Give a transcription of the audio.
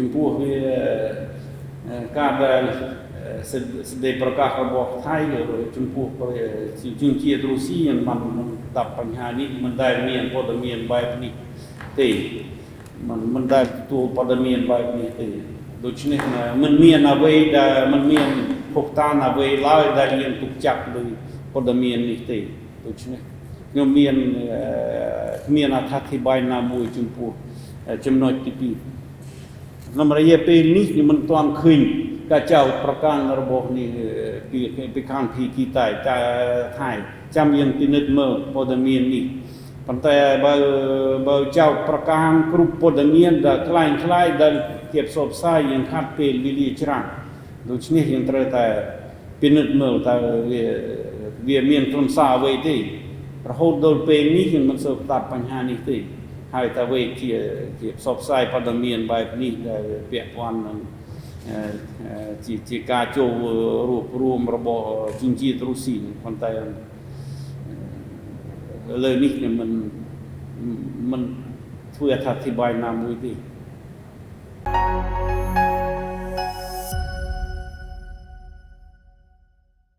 ចំពោះវាការដែលសេចក្តីប្រកាសរបស់ថៃចំពោះជនជាតិរុស្ស៊ី មិនស្ដាប់បញ្ហានេះ មិនដែលមានព័ត៌មានបែបនេះទេ មិនដែលទទួលព័ត៌មានបែបនេះទេ។ ដូច្នេះ មិនមានអ្វីដែលមិនមានភស្តុតាងអ្វីឡើយដែលយើងទុកចាប់លើព័ត៌មាននេះទេ។ ដូច្នេះ ខ្ញុំមានគ្មានអត្ថាធិប្បាយណាមួយចំពោះចំណុចទី2។ ក្នុងរយៈពេលនេះ ខ្ញុំមិនទាន់ឃើញការចោទប្រកាន់របស់នេះពីខាងភីគីតៃតែថៃ ចាំយើងពិនិត្យមើលព័ត៌មាននេះ ប៉ុន្តែបើចោទប្រកាន់គ្រប់ព័ត៌មានដែលក្លែងក្លាយដែលគេផ្សព្វផ្សាយ យើងខាត់ពេលវេលាច្រើន។ ដូច្នេះ យើងត្រូវតែពិនិត្យមើលតើវាមានខ្លឹមសារអ្វីទេ។ រហូតដល់ពេលនេះ ខ្ញុំមិនសូវស្ដាប់បញ្ហានេះទេ ហើយតើវាជាផ្សព្វផ្សាយព័ត៌មានបែបនេះដែលពាក់ព័ន្ធនឹងជាការចូលរួបរួមរបស់ជនជាតិរុស្ស៊ី ប៉ុន្តែលើនេះខ្ញុំមិនធ្វើអត្ថាធិប្បាយណាមួយទេ។